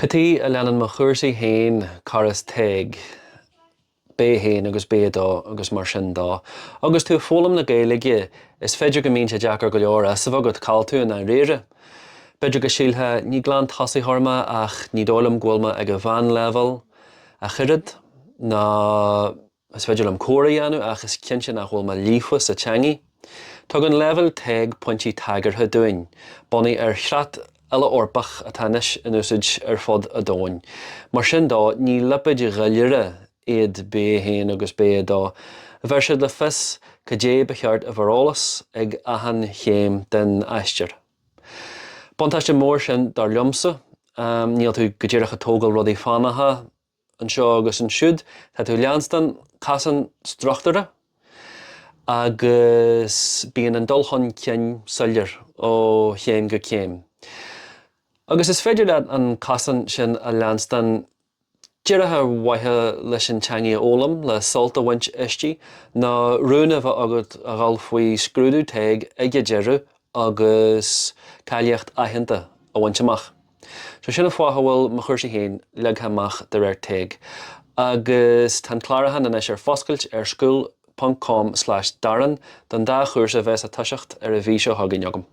Cad chuige a leanann mo chúrsaí féin córas TEG, B1 agus B2 agus mar sin dó. Agus tú ag foghlaim na Gaeilge, is féidir go mbíonn sé deacair go leor a fhios a bheith agat cá bhfuil tú i ndáiríre. B'fhéidir go sílfeá, ní glan-tosaitheoir mé ach ní dóigh liom go bhfuil mé ag an mheánleibhéal ach oiread, nó Is féidir liom comhrá a dhéanamh ach is cinnte nach bhfuil mé líofa sa teangaidh. Tugann leibhéil TEG pointí tagartha dúinn, bunaithe ar chreat uile-Eorpach atá anois in úsáid ar fud an domhain. Mar sin dó, ní lipéid dhoiléire iad B1 agus B2. Bheir siad le fios cad é ba cheart a bheith ar eolas ag achan chéim den aistear. Buntáiste mór sin dar liomsa. Níl tú go díreach ag tógáil rudaí fánacha anseo agus ansiúd, tá tú ag leanstan cosán struchtúrtha agus bíonn an dul chun cinn soiléir ó chéim go céim. Agus is féidir leat an cosán sin a leanstan díreach ar mhaithe leis an teangaidh a fhoghlaim, le sult a bhaint aisti, nó rún a bheith agat a dhul faoi scrúdú TEG ag an deireadh agus cáilíocht aitheanta a bhaint amach. So sin an fáth a bhfuil mo chúrsaí féin leagtha amach de réir TEG. Agus tá an clárúchán anois ar foscailt ar skool ponc com slash Darren don dá chúrsa a bheas ag toiseacht ar an mhí seo chugainn agam.